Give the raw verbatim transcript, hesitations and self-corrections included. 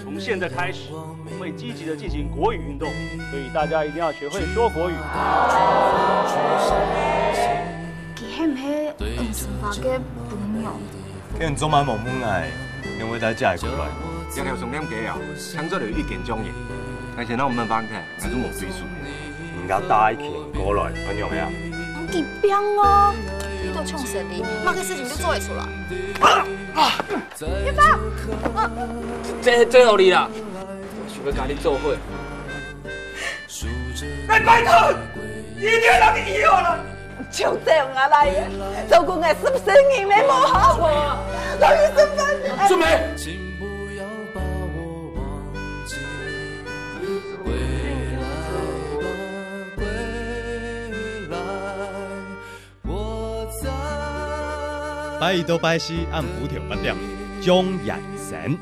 从现在开始，我们会积极的进行国语运动，所以大家一定要学会说国语。佢係毋係黃春華个餔娘？今日昨晚無問𠊎，因為在家過來。要有重點个啊，搶出來一點鐘耶，而且那我們放開，還是無追數。人家帶錢過來，恁樣呀？佢病哦，你都衝死你，麼个事情都做得出來。一發，這這好你啦，我想要跟你做伙。哎，拜託，你一定要讓你以後了。就這樣啊來，照顧𠊎十四年个無好，老醫生。準備。拜一到拜四暗晡頭八點，張燕山。